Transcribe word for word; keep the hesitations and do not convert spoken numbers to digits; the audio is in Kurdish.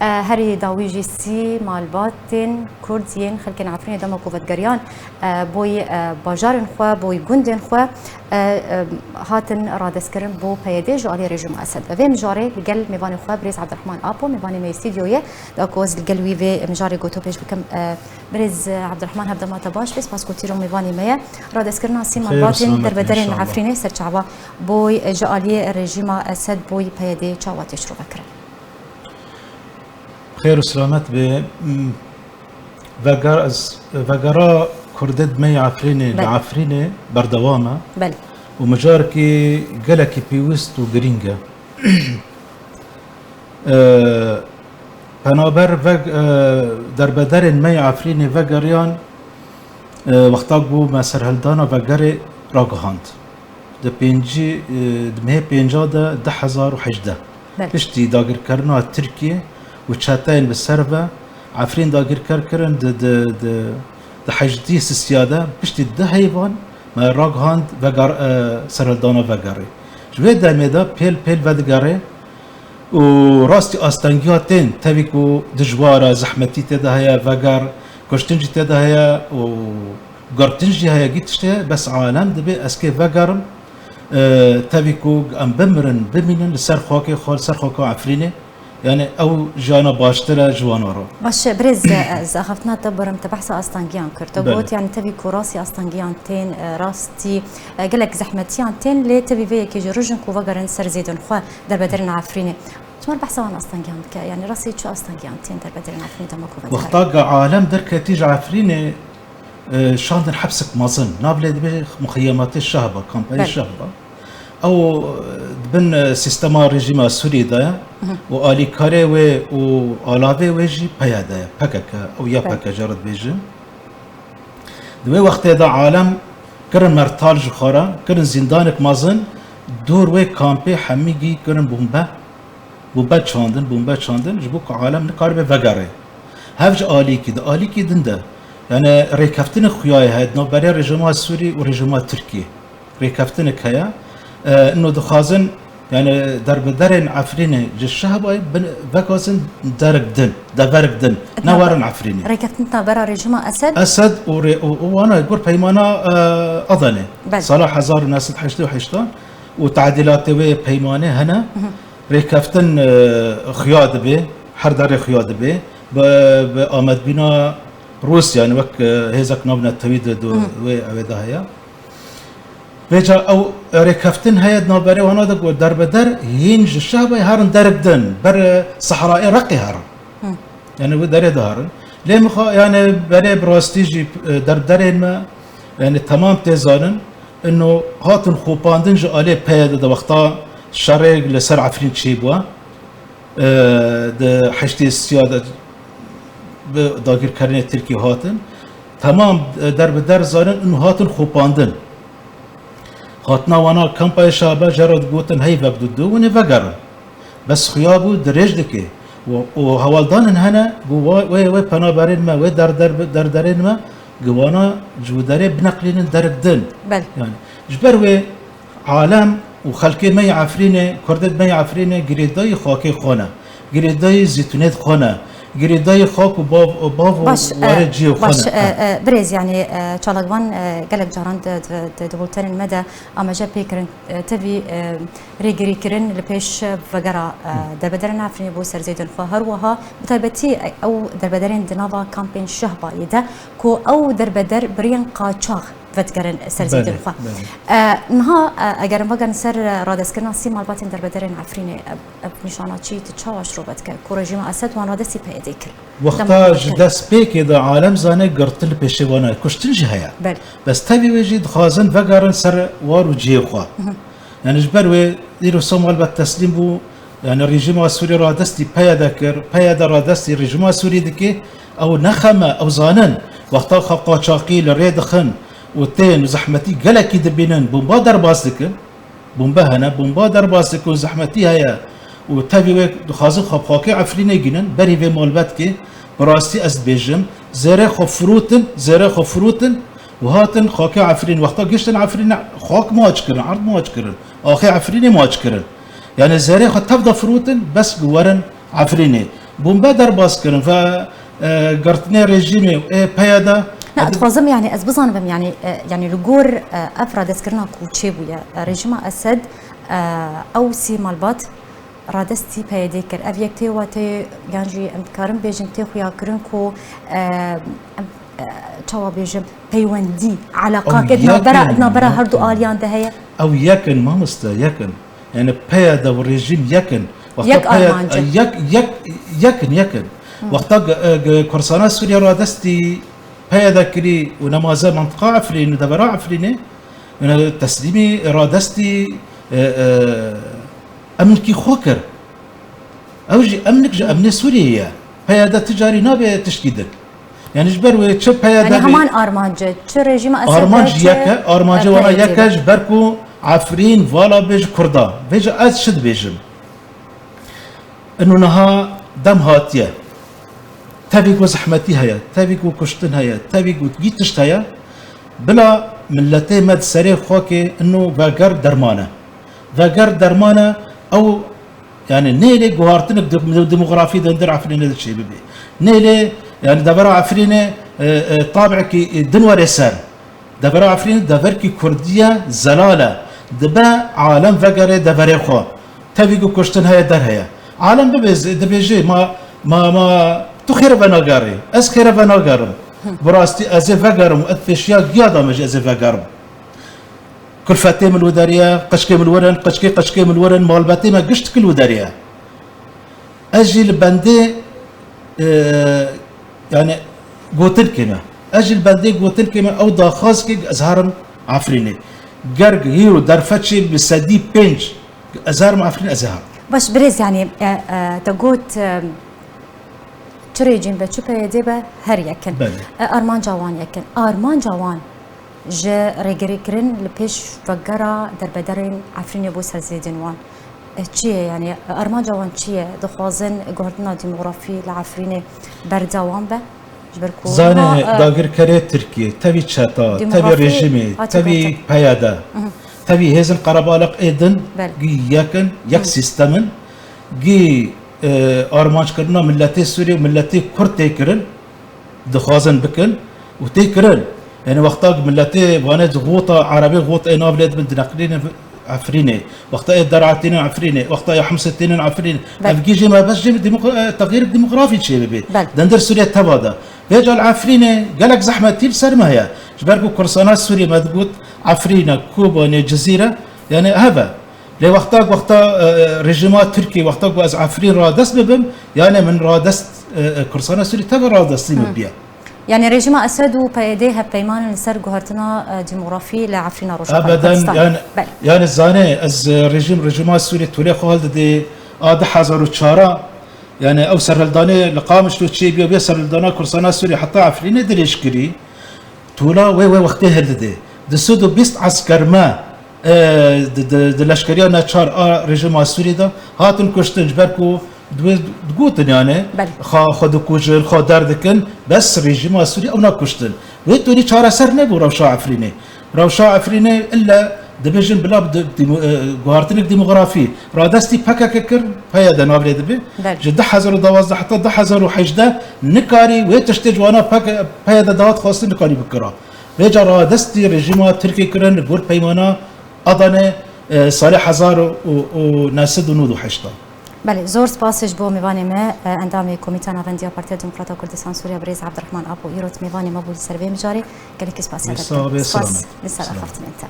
Herî dawî jî sî malbatên Kurd yên xelkên Efrînê dema ku vedigeriyan, e, boy, e, bajarên xwe, boy gundên xwe, e, e, hatin radestkirin bo P Y D ji aliyê rejîma Esed. Ve vê mijarê li gel mêvanê xwe birêz Abdurrahman Apo, mêvanê me yê stûdyoyê, da ku ez li gel wî vê mijarê goto pêş bikim. E, birêz Abdurrahman, hevdema te baş be, spas ku tîro mêvanê me ye. Radestkirina sî malbatên derbedarên Efrînê serçava boy, e, ji aliyê rejîma Esed boy P Y D çawa tê şirovekirin? Xêr û selamet be. M, veger-, ez, vegera Kurdê di me yê Efrînê, li Efrînê berdewam e. Belê. Û mijarekî gelekî pêwîst û girîng e. E, penaber veg-, e, derbederên me yê Efrînê vegeriyan, e, wexta ku me serhildana vegerê ragihand. Di pêncî, e, di mehê pênca de du hezar û hejdeh. Belê. Piştî dagirkerina Tirkiyê û çeteyên bi ser ve Efrîn dagirker kirin di, di, di, di hejdî sisiya de, piştî du heyvan me ragihand veger-, e, serhildana vegerê. Ji vê demê de pêl pêl vedigere û rastî astengiya tên, tevî ku dijwar e, zehmetî tê de heye, veger, kuştin jî tê de heye û girtin jî heye, gî tiştê, bes alem dibê ez kê vegerim, e, tevî ku em bimirin, bimînin li ser xakê xwe, li ser xaka Efrînê, yani ew jiyana baştir e ji wana re. Baş e, birêz, e, ez axaftina te birim, te behsa astengiyan kir. Te got, yani tevî ku rastî astengiyan tên, e, rastî, e, gelek zehmetiyan tên, lê tevî vê yekê jî rojin ku vegerin ser zêdên xwe derbedarên Efrînê. Çima behsa wan astengiyan dike? Yani rastî çi astengiyan tên derbedarên Efrînê dema ku vegerin? Wexta ku alem derketî ji Efrînê, e, şandin hepsek mezin. Nav lê dibê muxeyematê Şehba, kampayê Şehba. Ew, e, di bin, e, sîstema rejîma Sûrî de ye û alîkarê wê û alavê wê jî P Y D ye, P K K, ew Y P K jê re dibêjin. Di wê wextê de alem kirin mertal ji xwe re, kirin zîndanek mezin, dûr wê kampê hemî gî kirin bombe. Bombe çandin, bombe çandin, ji bo ku alem nikaribe vegerê. Hev ji alîkî, di alîkî din de, yani rêkeftinek xuya ye heye di navberê rejîma Sûrî û rejîma Tirkiyê. Rêkeftinek heye. E, ino dixwazin, yani derbedarên Efrînê ji Şehbayê bin, vekasin derek din, deverek din, ne werin Efrînê. Rêkeftin navbera rejîma Esed? Esed û rê-, û, û wana gor peymana, e, Adanê. Belê. Sala hezar û neh sed heştê û heşt û tadîlatê wê peymanê hene. Rêkeftin, e, xuya dibe, her derê xuya dibe. Bi, bi amadbîna Rûsya, yani wek, e, hêzek navnetewî di, di wê, ew ê de heye. Vêca ew rêkeftin heye di navberê wana de ku derbeder hîn ji Şehbayê herin derek din, ber, e, Sehrayê Reqê herin. Yani wê derê de herin. Lê mixwe, yani berê bi rastî jî, e, derbedarên me, yani temam tê zanin, ino hatin xopandin ji alê P Y D de wexta şerê li ser Efrîn çêbûye. E, di heştê sisiya de bi dagirkerinê Tirkî hatin. Temam, e, derbider zanin û hatin xopandin. Hatina wana kampayê Şehba jê re digotin hey vek du du winê vegerin. Bes xuya bû dirêj dike. Û, û hewaldanin hene, ku wa-, wê, wê penaberên me, wê derder-, derderên me, ku wana ji wî derê bineqlînin derek din. Belê. Yani, ji ber wê alem û xelkê me yê Efrînê, Kurdê me yê Efrînê girêdayî xakê xwe ne, girêdayî zîtunêt xwe ne, girêdayî xak û bav, bav û warê cihê xwe ne. Baş, e, e, birêz, yani, e, çalakvan, e, gelek caran di, di, di, di bultenên me de amaje pê kirin, e, tevî, e, rêgirîkirin li pêş vegera, e, derbedarên Efrînê bo serzêdên xwe. Her wiha bi taybetî, e, ew derbedarên di nava kampên Şehbayê de ku ew derbeder bi rêyên qaçax vedigerin ser zêdên xwe. Belê, belê. E, niha, e, eger em vegerin ser, e, radestkirina sî malbatên derbedarên Efrînê, e, ev nîşana çi, tu çawa şirove dike ku rejîma Esed wan radestî P Y D'ê kir? Wexta ji destpêkê de alem zane girtin li pêşê wan e, kuştin jî heye. Belê. Bes tevî wê jî dixwazin vegerin ser war û cihê xwe. Yani ji ber wê îro sê malbat teslîm bû, yani rejîma Sûrî radestî P Y D kir, P Y D radestî rejîma Sûrî dike, ew ne xem e, ew zanin, wexta xwe qaçaxî li rê dixin û tên û zehmetî gelekî dibînin, bomba derbas dikin, bombe hene, bomba derbas dikin û zehmetî heye û tevî wê dixwazin xwe bi xakê Efrînê gînin, berî vê malbatkê, bi rastî ez dibêjim, zêrê xwe firotin, zêrê xwe firotin, û hatin xakê Efrîn, wexta giştin Efrîn, xak maç kirin, erd maç kirin, axê Efrînê maç kirin. Yani zêrê xwe tev de firotin, bes ku werin Efrînê. Bombe derbas kirin ve, e, girtinê rejîmê û ê PYD. Na, ez dixwazim, yani, ez bizanim, yani, e, yani, li gor, e, ev radestkirina ku çêbûye, e, rejîma Esed, e, ew sî malbat radestî PYD kir. Ev yek tê watê, yan jî em dikarin bêjin tê xuyakirin ku, e, em, e, çawa bêjim, peywendî, eleqakê Ew di navbera, yekin, di navbera her du yekin. aliyan de heye? Ew yekin, mamoste, yekin. Yani PYD û rejîm yekin. Wexta Yek PYD armanc e. yek, yek, yekin, yekin. Wexta ge-, e, ge-, Kurdistana Sûriye radestî PYD kirî û nemaze mantiqa Efrîn û devera Efrînê, yani teslîmî radestî, e, e, emnikî xwe kir. Ew jî emnik ji emnê Sûriyê ye. PYD ti carî nabe tişkî din. Yani ji ber wê çi PYD Yani be, heman armancê, çi rejîma Esed armanc be, çi, yeke, armancê e, wana PYD yeke be. Ji ber ku Efrîn vala bê ji Kurda. Vêca ez çi dibêjim? Ino niha dem hatiye. Tevî ku zehmetî heye, tevî ku kuştin heye, tevî ku gî tişt heye, bila miletê me di serê xakê ino veger derman e. Veger derman e, ew, yani, nêlê guhartinek di-, demografî de dir Efrînê de çêbibe. Nêlê, yani, devera Efrînê, e, e, tabekî din were ser. Devera Efrînê deverkî kurdî ye, zelal e. Dibe alem vegere deverê xwe. Tevî ku kuştin heye, der heye. Alem bibêje, dibêje, ma, ma, ma, tu xêre venagerî, ez xêre venagerim. Bi rastî ez ê vegerim û ez pêşiya giya dame jî ez ê vegerim. Kulfetê min li derê ye, qeçkê min li wir in, qeçkê qeçkê min li wir in, malbetê me gişt kil li derê ye. Ez jî li bendê, e, yani gotin kême. Ez jî li bendê gotin kême, ew daxwaz kir ez herim Efrînê. Ger hîro derfet çê bi sedî pênc ez herim Efrîn ez ê herim. Baş birêz, yani, e, e, te got, e, çi rejîm be, çi PYD be, her yekin. Belê. E, armanca wan yekin. Armanca wan ji rêgirîkirin li pêş vegera derbederên Efrînê bo serzêdên wan, e, çi ye? Yani, armanca wan çi ye? Dixwazin guhertina demografî li Efrînê berdewam be? Ji ber ku Zane, niha, e, dagirkerê Tirkiyê, tevî çeta, tevî demografî rejîmê, hatiye tevî gotin. PYD, Mhm. tevî hêzin qerebalix ê din, Belê. gî yekin, yek Mhm. sîstem in, gî, e, armanckirina miletê Sûrî û miletê Kurd tê kirin, dixwazin bikin û tê kirin. Yani wexta ku miletê vanê di xota erebê, xot ê nav lê dibin, dineqlînin Efrînê. Wexta ê Deratînin Efrînê. Wexta ê Himsê tînin Efrînê. Belê. Ev gî jê me bes jê demok-, e, texyîrek demografî çêbibe. Belê. Dendir Sûriye teva de. Vêca li Efrînê gelek zehmetî li ser me heye. Ji ber ku Kurdistana Sûriye me digot Efrîne, Kobanê, Cizîre, yani heve. Lê wexta ku, wexta, e, rejîma Tirkiyê, wexta ku ez Efrîn radest bibim, yani min radest, e, e, Kurdistana Sûrî teva radestî min Hı. biye. Yani rejîma Esed û PYD hevpeyman in li ser guhertina, e, demografî li Efrîna Rojava Ebeden, Kurdistan. yani, Belê. yani zane, ez, e, rejîm, rejîma Sûrî tolê xwe hildidê a du hezar û çar a, yani ew serhildanê li Qamişlo çêbûye, vê serhildana Kurdistana Sûrî heta Efrînê dirêj kirî. Tola wê, wê wextê hildidê. Du sed û bîst eskerme, e, di, di, di leşkeriya neçar a rejîma Sûrî de hatin kuştin, ji ber ku di wê digotin, yani, Belê. xwe, xwe dikujin, xwe derdikin, bes rejîma Sûrî ewna kuştin. Wê tolî çareser nebû rewşa Efrînê. Rewşa Efrînê ille dibêjin bila di, di, e, guhartinek demografî. Radestî P K K kir, PYD navê dibe. Belê. Ji du hezar û duwazdeh heta du hezar û hejdeh nikarî wê tiştê ji wana P K K, PYD dawet xwestin nikarî bikira. Vêca radestî rejîma Tirkiyê kirin li gor peymana Adanê, e, salê hezar û neh sed û nod û heşt a. Belê, zor spas ji bo mêvanê me, e, endamê Komîteya Navendî ya Partiya Demokrata Kurdistan Sûriye, birêz Abdurrahman Apo, îrot mêvanê me bû li ser vê mijarê. Gelekî spasiya te dikim. Spas, li ser axaftinên te.